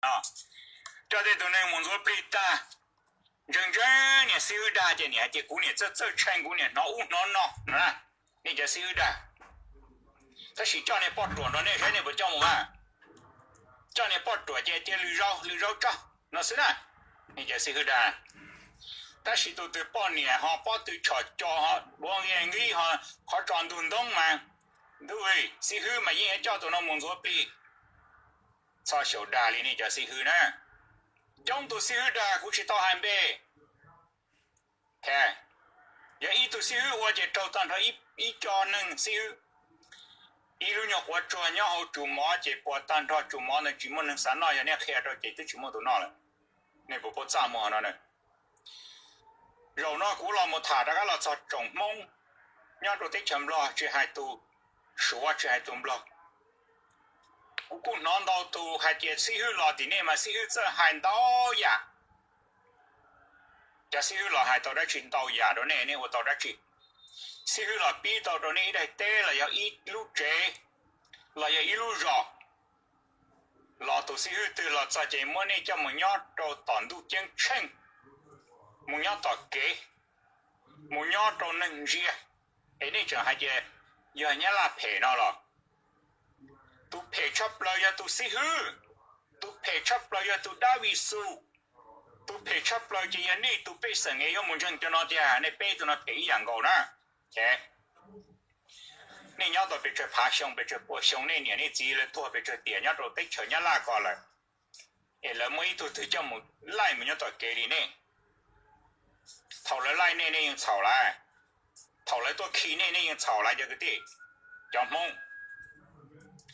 no, coj tej tus neeg mus ntxuav plig tag, ntseeg ntseeg niam xib hwb dag ces niam hais tias kuv niam txawj txawj tshee, kuv niam hnov ub hnov no no na. Nej cov xib hwb dag, tab sis coj niag poj ruam nrog nej saib nej puas coj mus mas. Coj niag poj ruam ces tias lwm zaus lwm zaus tso no xwb na. Nej cov xib hwb dag, tab sis tus twg poj niam ho pob tw tshom co ho duav nqi nqib ho qhov tso ntug ntoob mas, ntuj, xib hwb mas yeej yuav coj tus no mus ntxuav plig. Txhob xyaum dag li nej cov xib hwb na. Coob tus xib hwb dag kuv tsis tau hais npe. Yog ib tug xib hwb ua ces raug tag nrho ib co neeg xib hwb. Ib lub nyuag quav tsuag nyob hauv tsum mov ces puas tag nrho tsum mov ntawd tsis muaj neeg xav noj, yog nej qhia rau ces twb tsis muaj tus noj lawm. Nej puas paub txaj muag no na? Zaum no kuv los mus tham rov qab los txog tsoom Hmoob nyob rau teb chaws Nplog, tsis hais tus Suav tsis hais tus Nplog. Kuv kuj hnov ntau tus hais tias xib hwb los tim nej mas xib hwb txawj hais ntau yam. Cov xib hwb los hais tau dab tsi ntau yam rau nej, nej ua tau dab tsi? Xib hwb los pib tau rau nej ib daim teb los yog ib lub tsev los yog ib lub zos, los tus xib hwb twg los txog ces muab nej coj mus nyob rau tom ntuj ceeb tsheej, mus nyob tom kev, mus nyob rau neeg ntsia, es nej tseem hais tias yog Nyab Laj phem no los? Tus phem tshaj plaws yog tus xib hwb, tus phem tshaj plaws yog tus dab Vis Xus, tus phem tshaj plaws ces yog nej tus pej xeem es yuav mus ntseeg cov no tiag. Nej peb tus no phem ib yam nkaus na. Nej nyob tau pes tsawg phav xyoo, pes tsawg pua xyoo, nej niam nej txiv lawv tuag pes tsawg tiam nyob rau teb chaws Nyab Laj ko lawm, es lawv muaj ib tug twg coj mus laij mus nyob tom kev li nej? Thaum lawv laij nej, nej yeej txhaum lawm. Thaum lawv tuaj khi nej, nej yeej txhaum lawm cov kwv tij, cov Hmoob.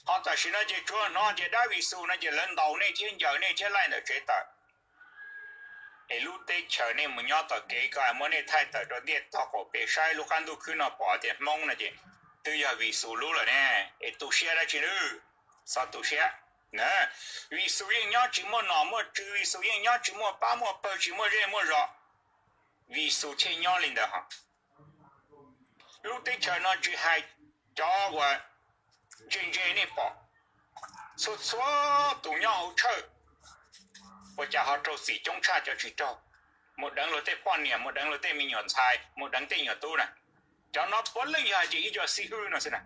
Ho tam sim no ces tsuas hnov tias dab Vis Xus no ces lawv ntaus nej thiab ncaws nej thiab laij ntawm tsev tawm. Es lub teb chaws nej mus nyob tom kev ko muab nej thaij tawm rau ntiaj tog qaum pem saib lub qab ntuj khwb no pom tias Hmoob no ces twb yog Vis Xus lub lawm ne. Es tu siab dab tsi nawb? Txhob tu siab. Vis Xus yeej nyob tsis muaj nom muaj tswv, Vis Xus yeej nyob tsis muaj pab muaj pawg, tsis muaj zej muaj zos, Vis Xus thiaj nyob li ntawd hos. Lub teb chaws no tsis hais cov uas ntse ntse nej pom, txhua txhua tus nyob hauv tshawj, ua cas ho raug txim coob tshaj cov tsis raug? Mus deev luag tej poj niam, mus deev luag tej me nyuam ntxhais, mus deev tej nyuam tub na. Cov no puav leej yog hais tias ib co xib hwb no xwb na.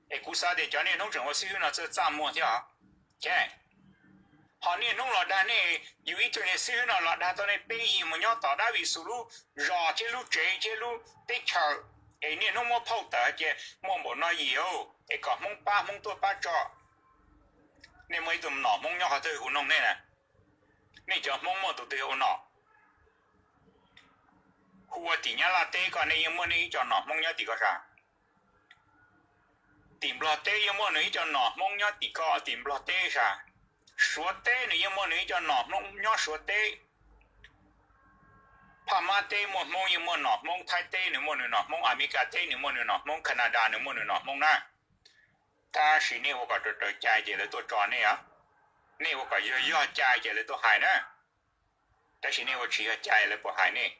Es kuv xav tias cov niaj hnub tseem ua xib hwb no txawj txaj muag thiab os. Ho niaj hnub los dag nej, yus ib tug niag xib hwb no los dag tau nej peb yig mus nyob tom dab Vis Xus lub zos thiab lub tsev thiab lub teb chaws, es niaj hnub muab phauj tawm hais tias muaj npaum no yim es kom Hmoob pab, Hmoob tuaj pab tso. Nej muaj ib tug nom Hmoob nyob qhov twg kuv noog nej na? Nej cov Hmoob muaj tus twg ua nom? Hu ua tim Nyab Laj teb ko nej yeej muaj nej ib co nom Hmoob nyob tim ko sas. Tim Nplog teb yeej muaj nws ib co nom Hmoob nyob tim ko, tim Nplog teb sas. Suav teb nws yeej muaj nws ib co nom Hmoob nyob Suav teb. Phaj Mab teb muaj Hmoob yeej muaj nom Hmoob, Thaib teb nws muaj nws nom Hmoob, Amelikas teb nws muaj nws nom Hmoob, Kanadas nws muaj nws nom Hmoob na. Tab sis nej ua kom raws raws cai ces lawv tuaj tso nej os. Nej ua kom yog yog cai ces lawv tuaj hais na. Tab sis nej ua tsis yog cai lawv puas hais nej?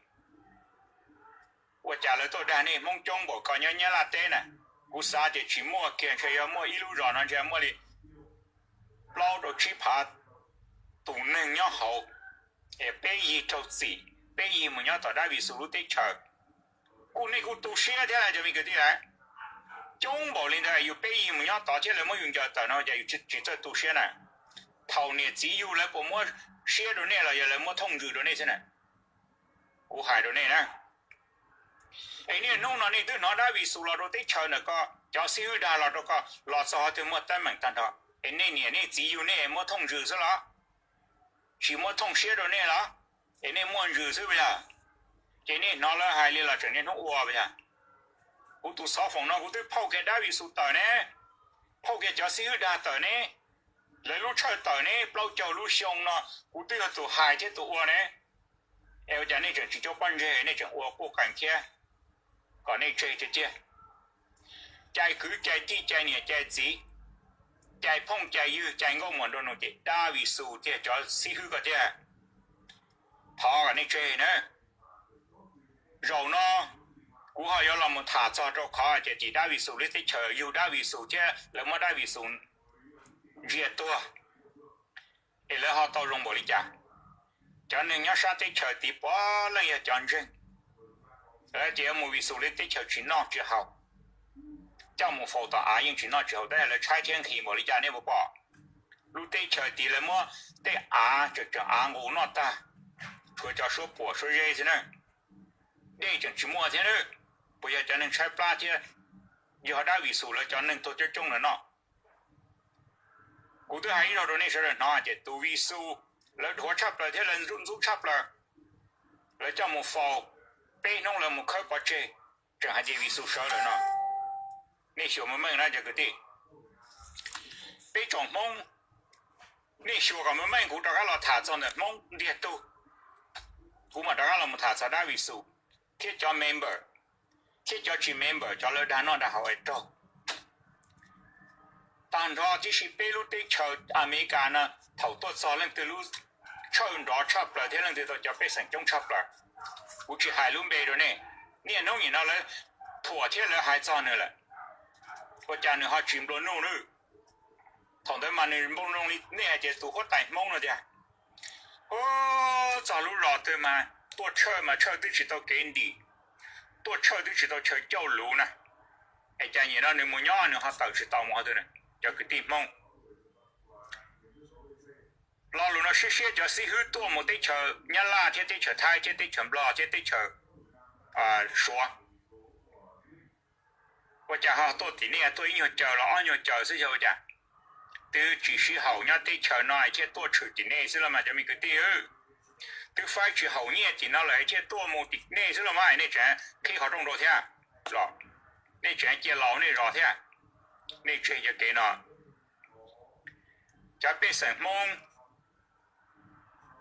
Ua cas lawv tuaj dag nej Hmoob coob npaum ko nyob Nyab Laj teb na? Kuv xav tias tsis muaj kiag, ntshe yog muaj ib lub zos no ntshe muaj li plaub rau tsib phav tus neeg nyob hauv, es peb yig raug txim, peb yig mus nyob tom dab Vis Xus lub teb chaws. Kuj nej kuj tu siab thiab cov me kwv tij lawm. Coob npaum li ntawd yus peb yig mus nyob tod thiab lawv muab yus ncaws tawm no cas yus tsis txawj tu siab na? Thaum niam txiv yug lawv puas muab siab rau nej los yog lawv muab thooj ntsws rau nej xwb na? Kuv hais rau nej na, es niaj hnub no nej twb hnov dab Vis Xus los rau teb chaws ntawm ko, cov xib hwb dag los rau ko, los txog qhov twg muaj teeb meem tag nrho, es nej niam nej txiv yug nej muab thooj ntsws xwb los? Tsis muab thooj siab rau nej los? Es nej muaj ntsws xwb puas yog? Ces nej hnov lawv hais li los tseem niaj hnub ua puas yog? Kuv tus xov foom no kuv twb phauj kiag dab Vis Xus tawm ne, phauj kiag cov xib hwb dag tawm ne, lawv lub tshawj tawm ne, plaub caug lub xyoo no kuv twb yog tus hais thiab tus ua ne. Es ua cas nej tseem tsis coj pob ntseg, nej tseem ua quj qees thiab? Kom nej tseg tiag tiag. Cai kwv cai tij cai niam cai txiv, cai phooj cai ywg cai nkauj muam nraug nus ces dab Vis Xus tiag cov xib hwb ko tiag. Thov kom nej tseg na. Zaum no kuv ho yuav los mus tham txog rau qhov tias tim dab Vis Xus lub teb chaws yug dab Vis Xus thiab lawv muab dab Vis Xus ntsia tuag. Es lawv ho tau zoo npaum li cas? Cov neeg nyob sab teb chaws tid puav leej yog cov ntseeg, lawv tias yuav mus Visu lawv teb chaws tsis noj tsis haus, coj mus faus tom av yeej tsis noj tsis haus, tab sis lawv tshaib thiab nqhis npaum li cas nej puas pom? Lub teb chaws tid lawv muab tej av tseem tseem av nqus noj tag, tshuav cov suab puam suab zeb xwb na. Dej tseem tsis muaj thiab na. Puas yog cov neeg tshaib plab thiab yog dab Visu lawv cov neeg tuag coob coob lawm no? Kuv twb hais ib zaug rau nej sawv daws hnov tias tus Visu lawv dhuav tshaj plaws thiab lawv ntxub tshaj plaws, lawv coj mus faus, peb hnub lawv mus khawb pov tseg, tseem hais tias Visu sawv lawm no. Nej xyuas meej meej na cov kwv tij. Peb tsoom Hmoob, nej xyuas kom meej meej, kuv rov qab los tham txog ntawm Hmoob ntiag tug, kuv mam rov qab los mus tham txog dab Visu thiab cov member, thiab cov tsis member, cov lawv dag noj dag haus es raug. Tag nrho tib si peb lub teb chaws Amelikas no, thaum tuaj txog leej twg lub tshawj nrov tshaj plaws thiab leej twg tau cov pej xeem coob tshaj plaws. Kuv tsis hais lub npe rau nej, niaj hnub nim no lawv thuam thiab lawv hais txog nws lawm. Ua cas nws ho tsis nplua nuj lawm? Thaum ntawd mas nws nplua nuj li nej hais tias tus huab tais Hmoob no tiag. Ub, txog lub zos twg mas tuaj tshawj mas tshawj twb tsis tau kev ntim, tuaj tshawj twb tsis tau chaw cauj lus na. Es cas nim no nws mus nyob nws ho tawm tsis tau mus qhov twg na? Cov kwv tij Hmoob, lo lus no siab siab cov xib hwb tuaj mus teb chaws Nyab Laj thiab teb chaws Thaib thiab teb chaws Nplog thiab teb chaws Suav. Ua cas ho tuaj tim nej tuaj ib nyuag caws los ob nyuag caws xwb yog ua cas? Twb tsis sib haum nyob teb chaws no thiaj tuaj tshwm tim nej xwb los mas cov me kwv tij. Twb faib tsis haum nyiaj tim no lawm thiaj tuaj mus tim nej xwb los mas nej tseem qhib qhov rooj rau thiab los? Nej tseem cia los nej zos thiab? Nej tseg cov kev no. Cov pej xeem Hmoob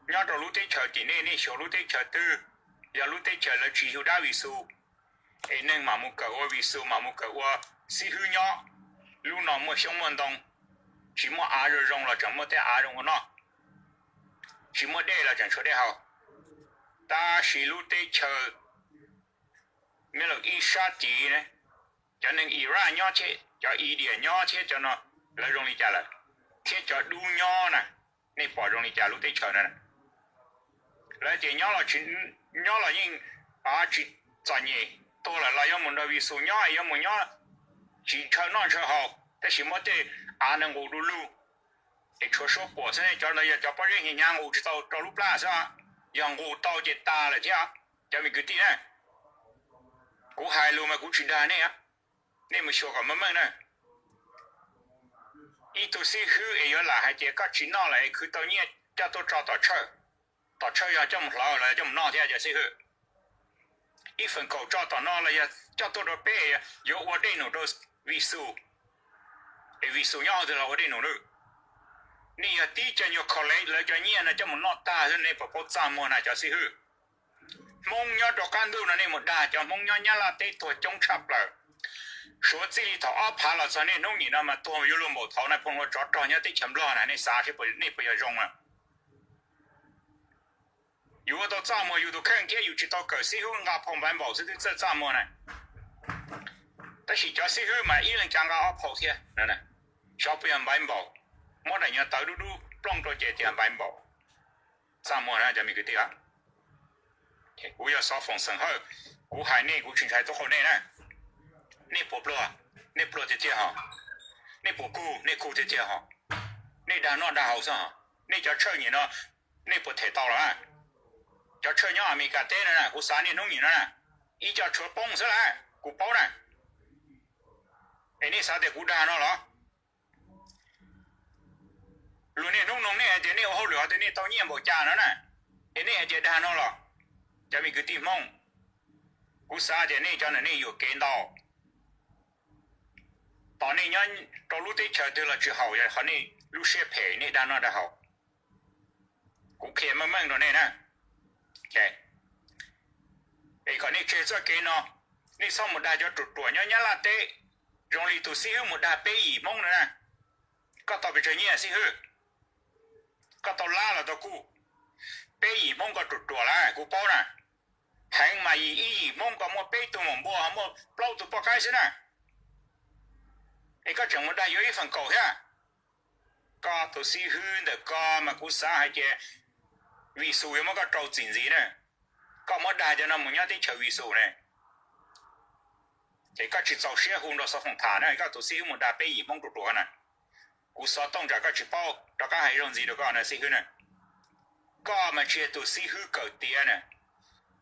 nyob rau lub teb chaws tim nej, nej xyuas lub teb chaws twg yog lub teb chaws lawv tsis yug dab Visu, es neeg mam mus kawm ua Visu, mam mus kawm ua xib hwb nyob. Lub no muaj xyoob muaj ntoo, tsis muaj av zoo zoo los tseem muaj tej av zoo ua noj, tsis muaj dej los tseem tshuav dej haus. Tab sis lub teb chaws Middle East sab tid, cov neeg Iraq nyob thiab cov India nyob thiab cov no, lawv zoo li cas lawm? Thiab cov dub nyob na, nej pom zoo li cas lub teb chaws no? Lawv tias nyob los, nyob los yeej tsis txom nyem, tuag lawm los yuav mus nrog Visu nyob, yuav mus nyob tsis ntshaw noj ntshaw haus, tab sis muab tej av no nqus du lug, es tshuav suab puam xwb ne. Cov ntawd yog cov pob zeb hnyav hnyav nqus tsis tau rau lub plab xwb, yog nqus tau ces tas lawm thiab. Cov me kwv tij na, kuv hais lus mas kuv tsis dag nej, nej mus xyuas kom meej meej na. Ib tug xib hwb es yuav lam hais tias koj tsis noj lawm es khwv tau nyiaj coj tuaj tso tom tshawj, tom tshawj yog coj mus hlawv los coj mus noj thiab cov xib hwb. Ib feem kaum tso tom no los yog coj tuaj rau peb, yuav ua dej num rau Visu, es Visu nyob qhov twg los ua dej num lawm? Nej yog tib co nyuag collect lawv cov nyiaj no coj mus noj tag xwb, nej puas paub txaj muag na cov xib hwb? Hmoob nyob rau qab ntuj no nej mus dag cov Hmoob nyob Nyab Laj teb tuag coob tshaj plaws. Suav txij li thaum ob phav los txog niaj hnub nim no mas tuag yuav luag npaum thaud na, pheej ua tsov rog nyob teb chaws Nplog na, nej xav seb puas, nej puas yog zoo na? Yus ua tau txaj muag yus tus kheej thiab yus tsis tau kawm xib hwb nqa phau npaiv npaum xwb twb txawj txaj muag na. Tab sis cov xib hwb mas ib leeg cas nqa ob phau thiab. Xyov puas yog npaiv npaum, muab daim nyuag tawv dub dub plooj rau ces tias npaiv npaum. Txaj muag na cov me kwv tij. Kuv yog xov foom xeem hawj, kuv hais nej kuv tsis ntshai tuaj qau nej na. Nej puas pluag? Nej pluag tiag tiag hos. Nej puas kuj? Nej kuj tiag tiag hos. Nej dag noj dag haus xwb hos. Nej cov tshawj nim no, nej puas them tau los? Cov tshawj nyob Amelikas teb no na, kuv xav niaj hnub nim no na, ib co tshuav poob xwb lawm, kuv paub na. Es nej xav tias kuv dag no los? Luag niaj hnub nug nej hais tias nej ua hauj lwm qhov twg nej tau nyiaj npaum cas no na, es nej hais tias dag no los? Cov me kwv tij Hmoob, kuv xav tias nej cov ntawm nej yuam kev ntau. Tos nej nyob rau lub teb chaws twg los tsis haum, yog qhov nej lub siab phem nej dag noj dag haus. Kuv qhia meej meej rau nej na. Es kom nej tseg txoj kev no, nej txhob mus dag cov ruam ruam nyob Nyab Laj teb, zoo li tus xib hwb mus dag peb yim Hmoob no na. Koj tau pes tsawg nyiaj xib hwb? Koj tau lab los tau kuj? Peb yim Hmoob koj ruam ruam lawm kuv paub na. Heev mas yim ib yim Hmoob koj muaj peb tug maum npua ho muaj plaub tug poj qaib xwb na. Es koj tseem mus dag yuav ib feem kaum thiab. Koj tus xib hwb ntawm koj mas kuv xav hais tias Vis Xus yuav muab koj rau txim ntxiv na. Koj muab dag cov no mus nyob teb chaws Vis Xus ne, ces koj tsis txaus siab hu nrog Xov Foom tham na, koj tus xib hwb mus dag peb yim Hmoob ruam ruam na. Kuv xov tooj tsam koj tsis paub, rov qab hais zaug ntxiv rau koj na xib hwb na. Koj mas tsis yog tus xib hwb kawm tiav na,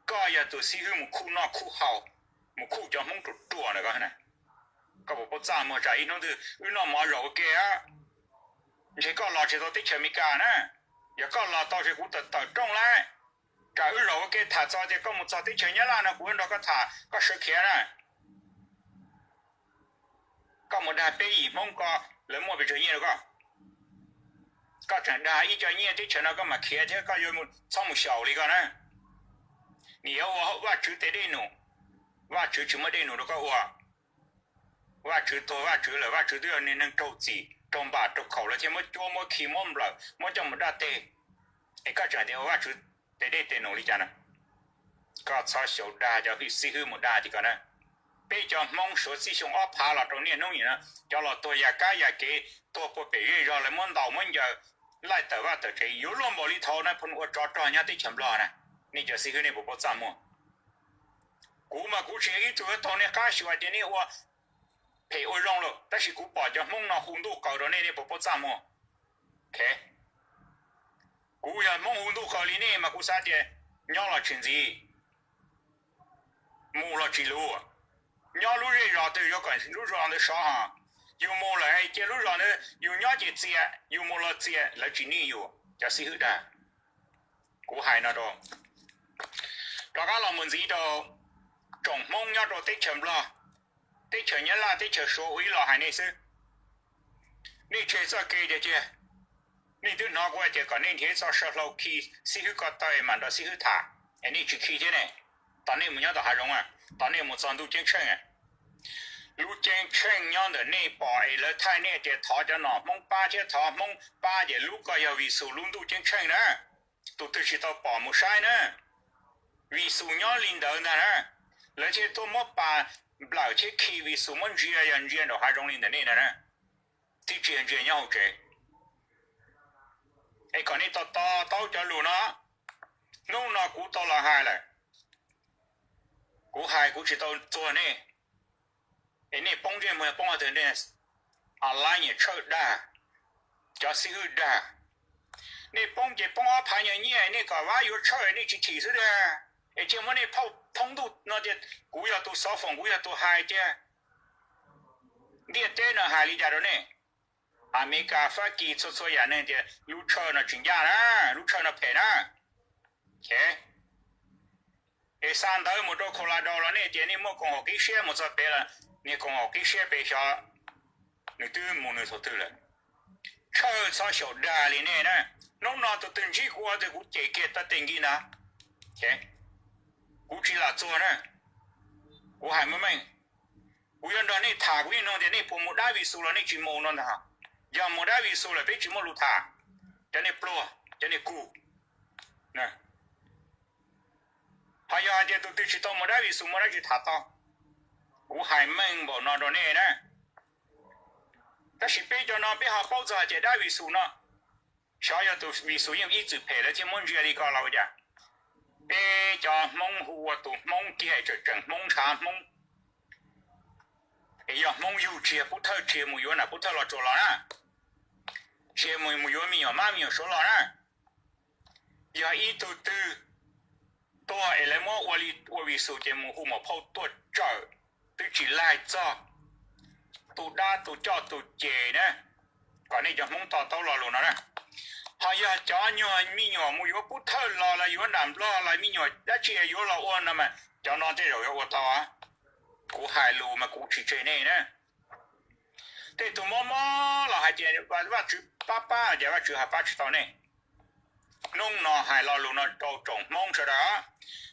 koj yog tus xib hwb mus khuj noj khuj haus, mus khuj cov Hmoob ruam ruam na koj. Koj puas paub txaj muag? Tsam ib hnub twg wb noj mov zaum ua ke, ntshe koj los tsis tau teb chaws Amelikas na. Yog koj los tau ces kuv tawm tawm rooj lawm. Tsam wb zaum ua ke tham txog tias koj mus txog teb chaws Nyab Laj no kuv yuav nrog koj tham koj sawv khiav na. Koj mus dag peb yim Hmoob ko, lawv muaj pes tsawg nyiaj rau koj? Koj tseem dag ib co nyiaj teb chaws no koj mam khiav thiab koj yuav txhob mus xyaum li koj na. Nim yuav ua Vajtswv tes dej num, Vajtswv tsis muaj dej num rau koj ua. Vajtswv tuag Vajtswv lawm, Vajtswv twb yog niag neeg raug txim raug npam raug khaum lawv thiaj muab cuab muab khi muab nplawm muab coj mus dab teg. Es koj tseem tias ua Vajtswv tes dej tes num li cas na? Koj txhob xyaum dag cov xib hwb mus dag tim ko na. Peb cov Hmoob suav txij xyoo ob phav los rau niaj hnub nim no, cov los tuag yam kab yam kev, tuag puag pem zej zog, lawv muab ntaus muab ncaws, laij tawm vaj tawm tsev yuav luaj npaum li thaum Nais Phoo ua tsov rog nyob teb chaws Nplog na. Nej cov xib hwb nej puas paub txaj muag? Kuv mas kuv tsis yog ib tug yuav taug nej qab xyuas tias nej ua phem ua zoo lawm, tab sis kuv pom cov Hmoob no hu ntuj qaws rau nej, nej puas paub txaj muag? Kuv yog Hmoob hu ntuj qaws li nej mas kuv xav tias nyob los tsis ntxiv, mus los tsis luv. Nyob lub zej zos twg yuav kom lub zos ntawd sov ho. Yus mus lawm cia lub zos ntawd, yus nyob ces txias, yus mus los txias, lawv tsis nij yus, cov xib hwb dag. Kuv hais no rau, rov qab los mus ntxiv rau tsoom Hmoob nyob rau teb chaws Nplog, teb chaws Nyab Laj, teb chaws Suav ua ib los hais nej xwb. Nej tseg txoj kev tiag tiag. Nej twb hnov kuv hais tias kom nej nrhiav txoj saw hlau khi xib hwb ko taw es mam nrog xib hwb tham, es nej tsis khi thiab ne. Tos nej mus nyob tom hav zoov, tos nej mus txog ntuj ceeb tsheej. Lub ceeb tsheej nyob ntawm nej pom es lawv thaij nej tias thov cov nom Hmoob pab thiab thov Hmoob pab ces lub ko yog Vis Xus lub ntuj ceeb tsheej na. Tus twg tsis tau pom mus saib na. Vis Xus nyob li ntawd ntag na. Lawv thiaj tuaj muab pas nplawm thiab khi Vis Xus muab ntsia, yog ntsia nraum hav zoov li ntawm nej ntag na, thiab tsis yog ntsia nyob hauv tsev. Es kom nej to to taub cov lus no. Hnub no kuv tau los hais lawm, kuv hais kuv tsis tau txuag nej, es nej poob ntsej muag poob qhov twg, nej online nyiam tshawj dag, cov xib hwb dag. Nej poob ces poob ob phav nyuag nyiaj, nej kom Vab yuav tshawj nej tsis chim xwb tiag. Es thiaj muab nej phauj thoob ntuj no tias kuv yog tus Xov Foom, kuv yog tus hais tiag. Ntiaj teb no hais li cas rau nej? Amelikas, Fab Kis, txhua txhua yam neeg tias lub tshawj no tsis ncaj na, lub tshawj no phem na. Es xa ntawv mus rau Colorado los nej tias nej muaj koom haum kev siab, mus txog pem los niag koom haum kev siab pem xyov nws twb mus nws thaum twg lawm. Tshawj txhob xyaum dag li nej na. Hnub no tus twg ntsib kuv ua twg kuv cem kiag tag tes nkig ntag. Kuv tsis lam txuag na. Kuv hais meej meej, kuv yuav nrog nej tham, kuv yeej nug tias nej puas mus dab Vis Xus los nej tsis mus no ntag. Yog mus dab Vis Xus lawm peb tsis muaj lus tham. Cov nej pluag, cov nej kug. Ho yog hais tias tus twg tsis tau mus dab Vis Xus muaj dab tsi tham tau? Kuv hais meej npaum no rau nej na. Tab sis peb cov no peb ho paub txog hais tias dab Vis Xus no, xyov yog tus Vis Xus yeej ib txwm phem lawv thiaj muab ntsia li ko los ua cas? Peb cov Hmoob hu ua tus Hmoob kiag tseem tseem Hmoob ntshav Hmoob, es yog Hmoob yug tsis yog Pub Thawj, tsis yog mus yuav nam Pub Thawj Los Tsuas los na, tsis yog mus yuav me nyuam mab me nyuam suav los na. Yog ib tug twg tuag es lawv muab ua li ua Vis Xus ces mus hu maum phauj tuaj tsawm, twb tsis laig txog tus dab tus coj tus cem na. Kom nej cov Hmoob to taub lo lus no na. Ho yog cov nyuag me nyuam mus yuav Pub Thawj los los yuav nam Nplog los me nyuam dab tsi yuav los ua no mas cov no tej zaum yuav ua tau. Kuv hais lus mas kuv tsis tseg nej na. Tej tus mob mob los hais tias Vajtswv pab pab, ces Vajtswv ho pab tsis tau nej. Hnub no hais lo lus no rau tsoom Hmoob sawv daws,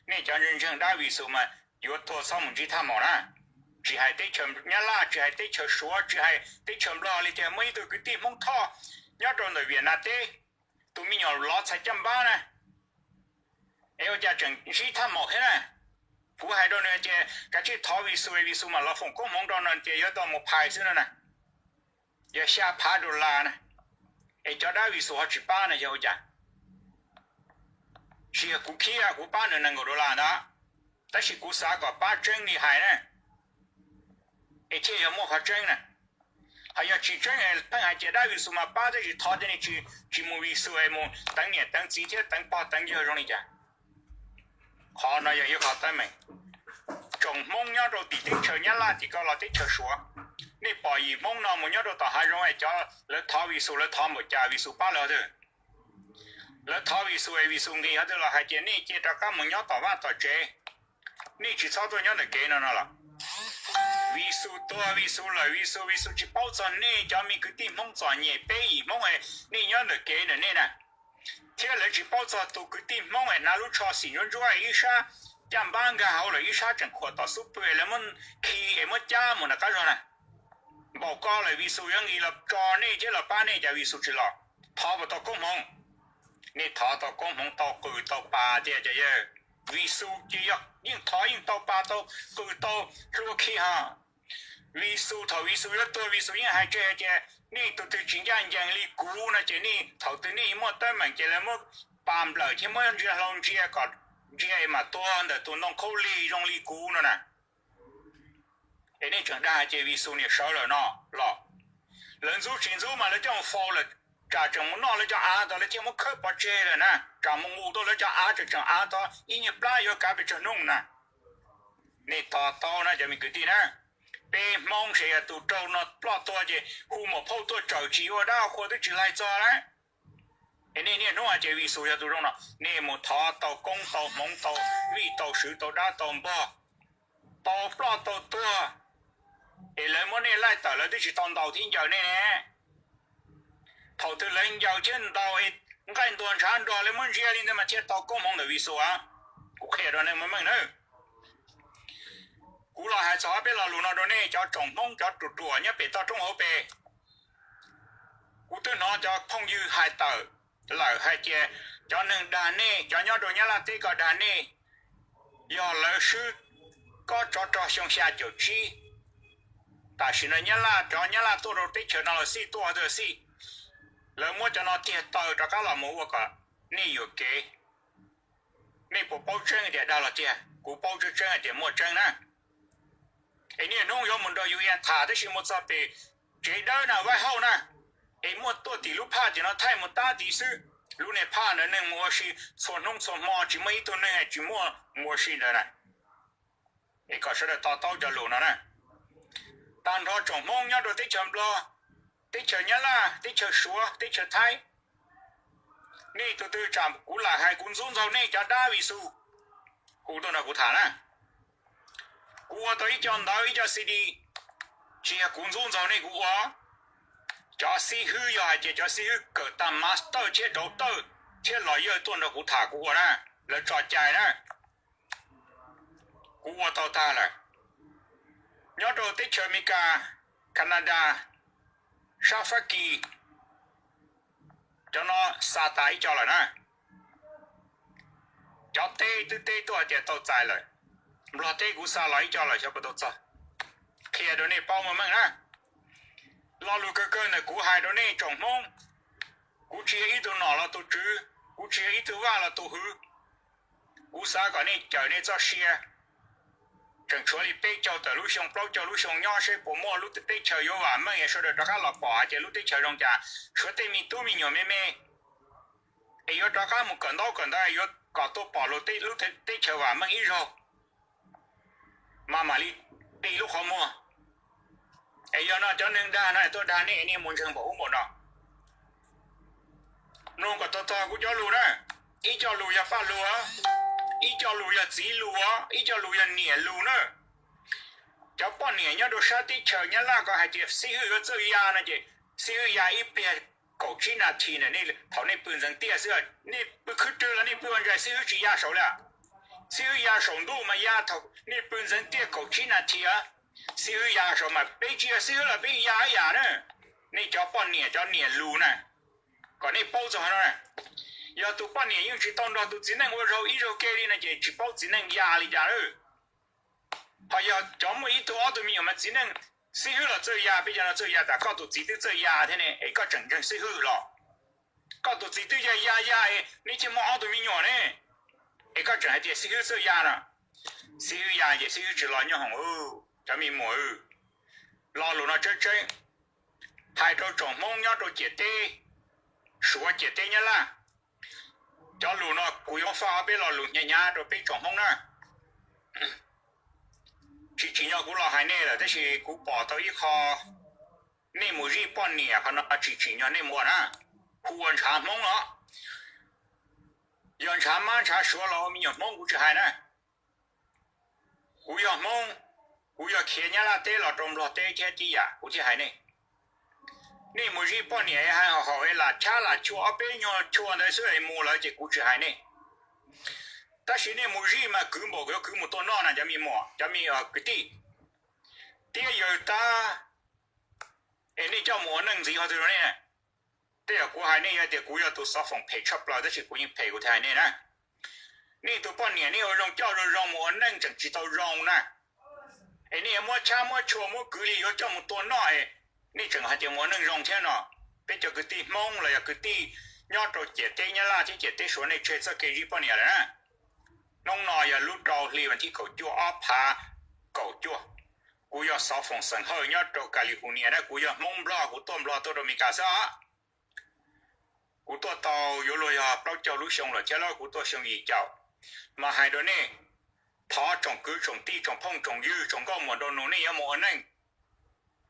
nej cov ntseeg dab Vis Xus mas yuav tuag txhob mus ntsib thaj maum na. Tsis hais teb chaws Nyab Laj, tsis hais teb chaws Suav, tsis hais teb chaws Nplog li, tias muaj ib tug kwv tij Hmoob Thoj nyob rau ntawm Viam Nam teb, tus me nyuam lov txhais caj npab na, es ua cas tseem ntsib thaj maum thiab na. Kuv hais rau nws tias kav tsij thov Vis Xus, Vis Xus mam los foom koob hmoov rau no, tias yuav tau mus phais xwb no na, yog xya phav dollar na. Es cov dab Vis Xus ho tsis pab no yog ua cas? Tsis yog kuv khiav kuv pab nws nees nkaum dollar ntag, tab sis kuv xav kom pab tseeb li hais na, es thiaj yog muaj qhov tseeb na. Ho yog tsis tseeb es pheej hais tias dab Vis Xus mas pab tab sis thov cov niag tsis mus Vis Xus es mus teev niam teev txiv thiab teev pog teev yawg zoo li cas? Qhov no yog ib qhov teeb meem. Tsoom Hmoob nyob rau tim teb chaws Nyab Laj tim ko los teb chaws Suav, nej pom yim Hmoob no mus nyob rau tom hav zoov es cov lawv thov Vis Xus lawv thov npaum cas Vis Xus pab lawv twg? Lawv thov Vis Xus es Vis Xus nqis qhov twg los hais tias nej cia rov qab mus nyob tom vaj tom tsev, nej tsis txhob tuaj nyob ntawm kev no no los. Vis Xus tuag Vis Xus lawm Vis Xus, Vis Xus tsis paub txog nej cov me kwv tij Hmoob txom nyem peb yim Hmoob es nej nyob ntawm kev ntawm nej na. Thiab lawv tsis paub txog tus kwv tij Hmoob es hnav lub tsho xim ntsuab ntsuab es ib sab caj npab nkag hauv lawm ib sab tseem khuam tom xub pwg es lawv muab khi es muab cab mus nram qab zog na. Npaum ko lawm Vis Xus yuav nqis los tso nej thiab los pab nej cas Vis Xus tsis los? Thov puas tau koob hmoov? Nej thov tau koob hmoov tau qws tau pas tiag cov yawg. Vis Xus ces yog yeej thov yeej tau pas tau qws tau hlua khi ho. Vis Xus thaum Vis Xus yuav tuag Vis Xus yeej hais tseg hais tias nej tus twg tsis ncaj ncees li kuv no ces nej thaum twg nej muaj teeb meem ces lawv muab pas nplawm thiab muab ntsia hlau ntsia kom ntsia es mam tuag ntawm tus ntoo khaub lig zoo li kuv no na. Es nej tseem dag hais tias Vis Xus niam sawv lawm no los? Lawv ntxub tsis ntxub mas lawv coj mus faus lawm, tsam tseem mus noj lawv cov av tod lawv thiaj muab khawb pov tseg lawm na, tsam mus nqus tuaj lawv cov av tseem tseem av tod ib nyuag plab yuav kav pes tsawg hnub na. Nej to taub na cov me kwv tij na, peb Hmoob ces yog tus raug no ploj tuag ces hu muam phauj tuaj tsawm tsis ua dab qhua twb tsis laig txog lawm. Es nej niaj hnub hais tias Vis Xus yog tus zoo no, nej mus thov tau koob tau hmoov tau vij tau sw tau dab tau npog, tau ploj tau tuag, es lawv muab nej laij tawm lawv twb tsis tau ntaus thiab ncaws nej ne. Thaum twg lawv ncaws thiab ntaus es nqaij ntuag ntshav nrog lawv muab ntsia li ntawd mas thiaj tau koob hmoov ntawm Vis Xus. Kuv qhia rau nej meej meej nawb. Kuv los hais txog peb lo lus no rau nej cov tsoom Hmoob cov ruam ruam nyob pem toj roob hauv pes. Kuv twb hnov cov phooj ywg hais tawm lawm hais tias cov neeg dag nej, cov nyob rau Nyab Laj teb ko dag nej, yog lawv swb kob tsov rog xyoo xya caum tsib. Tam sim no Nyab Laj, cov Nyab Laj tuaj rau teb chaws no los xij, tuaj twg los xij, lawv muab cov no tiag taw rov qab los mus ua kom nej yuam kev. Nej puas paub tseeb tias dag los tiag? Kuv paub tseeb tseeb hais tias muaj tseeb na. Es niaj hnub yuav mus nrog yus tham tab sis mus txog pem tsev dawb na, vaib hauj na, es muaj tuaj tim lub phaj tim no thaij mus tab tid xwb. Lub niag phaj ntawd neeg mus ua si txhua hnub txhua hmo, tsis muaj ib tug neeg tsis muaj mus ua si ntawd na. Es kom sawv daws to taub cov lus no na. Tag nrho tsoom Hmoob nyob rau teb chaws Nplog, teb chaws Nyab Laj, teb chaws Suav, teb chaws Thaib, nej tus twg tsam kuv lam hais kuv ntxub ntxaug nej cov dab Vis Xus, hu tuaj nrog kuv tham na. Kuv ua tau ib co ntawv ib co C D, tsis yog kuv ntxub ntxaug nej kuv ua. Cov xib hwb yog hais tias cov xib hwb kawm tag master thiab daughter thiab lawyer tuaj nrog kuv tham kuv ua na, lawv tso cai na. Kuv ua tau tag lawm. Nyob rau teb chaws Amelikas, Canada, sab Fab Kis, cov no xa tas ib co lawm na. Cov teb twb teb tuaj hais tias tau txais lawm. Nplog teb kuv xa los ib co lawm xyov puas tau txog. Qhia rau nej paub meej meej na. Lo lus kawg kawg ntawm kuv hais rau nej tsoom Hmoob, kuv tsis yog ib tug nom los tus tswv, kuv tsis yog ib tug vaj los tus hwv. Kuv xav kom nej cawm nej txoj sia. Tseem tshuav li peb caug tawm lub xyoo plaub caug lub xyoo nyob seb puas muaj lub teb chaws yuav vam meej es sawv daws rov qab los pom hais tias lub teb chaws zoo cas. Tshuav tej me tub me nyuam me me es yuav rov qab mus kawm ntaub kawm ntawv es yuav kom tuaj pom lub teb chaws vam meej ib zaug, mas mam li ti lub qhov muag. Es yog no cov neeg dag no tuaj dag nej, nej mus ntseeg npaum ub npaum no. Mloog kom tog tog kuv cov lus na. Ib co lus yog paj lus, ib co lus yog txiv lus, ib co lus yog niam lus na. Cov poj niam nyob rau sab teb chaws Nyab Laj ko hais tias xib hwb yuav txawj ya no ces xib hwb ya ib pliag kaum tsib nas this ntawm nej thaum nej pw ntxeev tiaj xwb. Nej pw khwb rwg los nej pw ua ntsais xib hwb tsis ya saud li. Xib hwb ya saum ntuj mas ya thaum nej pw ntxeev tiaj kaum tsib nas this. Xib hwb ya saud mas peb tsis yog xib hwb los peb ya ib yam na. Nej cov poj niam cov niam lus na, kom nej paub txog no na. Yog tus poj niam yeej tsis tau nrog tus txiv neej ua zaug ib zaug ke li no ces tsis paub txiv neej ya li cas lawm. Ho yog cov muaj ib tug ob tug me nyuam mas txiv neej, xib hwb los txawj ya, peb cov no txawj ya tas koj tus txiv twb txawj ya thiab ne es koj tseem ntseeg xib hwb los? Koj tus txiv twb ya ya ya es neb thiaj muaj ob tug me nyuam ne. Es koj tseem hais tias xib hwb txawj ya no. Xib hwb ya ces xib hwb tsis los nyob hoom. Cov me muam, lo lus no tseeb tseeb, hais rau tsoom Hmoob nyob rau ciam teb Suav, ciam teb Nyab Laj. Cov lus no kuv yuav faj ob peb lo lus hnyav hnyav rau peb tsoom Hmoob na. Tsis tsim nyog kuv los hais nej lawm, tab sis kuv pom tau ib qho, nej mus zij poj niam qhov no tsis tsim nyog nej mus ua na. Hu ua ntshav Hmoob no, yog ntshav Mab ntshav Suav los ua me nyuam Hmoob kuv tsis hais na. Kuv yog Hmoob, kuv yog khiav Nyab Laj teb los rau Nplog teb thiab tib yam kuv thiaj hais nej. Nej mus zij poj niam es hais haum haum es lam chab lam chua ob peb nyuag chua ntawd xwb es mus lawm ces kuv tsis hais nej. Tab sis nej mus zij mas kwv npaum yuav kwv mus tua noj na cov me muam, cov me kwv tij. Tiab yawg tag, es nej coj mus ua neej ntxiv ho twg rau nej. Tej yam kuv hais nej yog tias kuv yog tus xov foom phem tshaj plaws tab sis kuv yeej phem kuv thiaj hais nej na. Nej tus poj niam nej ua zoo coj zoo zoo mus ua neej tseem tsis tau zoo na, es nej yuav muab chab muab tshua muab kwv li yuav coj mus tua noj es nej tseem hais tias mus ua neej zoo thiab no. Peb cov kwv tij Hmoob los yog kwv tij nyob rau ciam teb Nyab Laj thiab ciam teb Suav nej tseg txoj kev zij poj niam lawm na. Hnub no yog lub rau hli vas thib kaum cuaj ob phav kaum cuaj. Kuv yog xov foom xeem Hawj nyob rau California na, kuv yog Hmoob Nplog, kuv tuaj Nplog tuaj rau Amelikas xwb os. Kuv tuaj tau yuav luag yog plaub caug lub xyoo lawm thiab los kuv tuaj xyoo yim caum. Mas hais rau nej, thov tsoom kwv tsoom tij tsoom phooj tsoom ywg tsoom nkauj muam nraug nus nej yuav mus ua neej,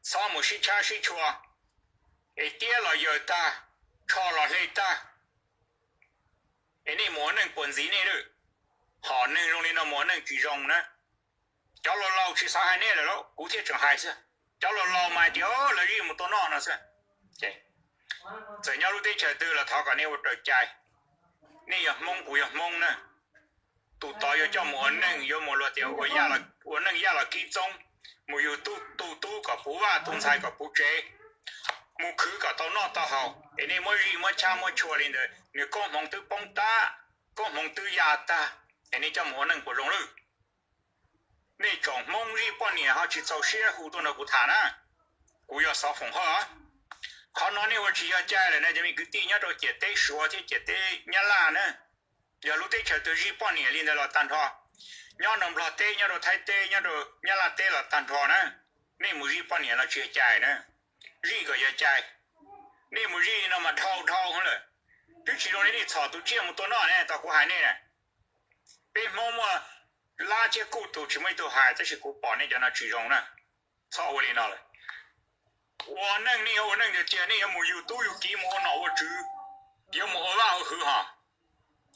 txhob mus sib chab sib tshua, es tiab los yawg tag, tsho los hle tag, es nej mus ua neej puas ntxiv nej lawm. Hom neeg zoo li no mus ua neej tsis zoo na. Cov laus laus tsis xav hais nej lawm lauj, kuv thiaj tseem hais xwb. Cov laus laus mas hais tias lawv zij mus tua noj no xwb. Txawm nyob lub teb chaws twg los thov kom nej ua raws cai. Nej yog Hmoob kuv yog Hmoob na. Tus tod yuav coj mus ua neej yuav mus luag tias ua neej yaj los kib txoob, mus yug tub tu tub kom puv vaj, tus ntxhais kom puv tsev, mus khwv kom tau noj tau haus es nej muab zij muab chab muab tshua li ntawd nws koob hmoov twb poob tag, koob hmoov twb ya tag, es nej coj mus ua neej puas zoo lawm? Nej tsoom Hmoob zij poj niam ho tsis txaus siab hu tuaj nrog kuv tham na. Kuv yog xov foom Hawj. Qhov no nej ua tsis yog cai lawm na cov me kwv tij nyob rau ciam teb Suav thiab ciam teb Nyab Laj na. Yog lub teb chaws twg zij poj niam li ntawd los tag nrho, nyob rau Nplog teb, nyob rau Thaib teb, nyob rau Nyab Laj teb los tag nrho na. Nej mus zij poj niam los tsis yog cai na, zij kom yog cai. Nej mus zij no mas dhau dhau lawm. Twb tsis zoo li nej txhom tus tsiaj mus tua noj ne, tau kuv hais nej na. Peb Hmoob muaj lab thiab kuj tus tsis muaj ib tug hais, tab sis kuv pom nej cov no tsis zoo na. Txhob ua li no lawm. Ua neej nej yuav ua neej tiag tiag, nej yuav mus yug tub yug kiv mus ua nom ua tswv, yuav mus ua vaj ua hwv hos,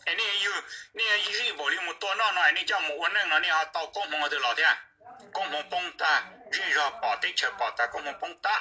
es nej, nej zij npaum li mus tua noj no es nej coj mus ua neej no nej ho tau koob hmoov twg los thiab? Koob hmoov poob tag, zej zog pom teb chaws pom tas, koob hmoov poob tag.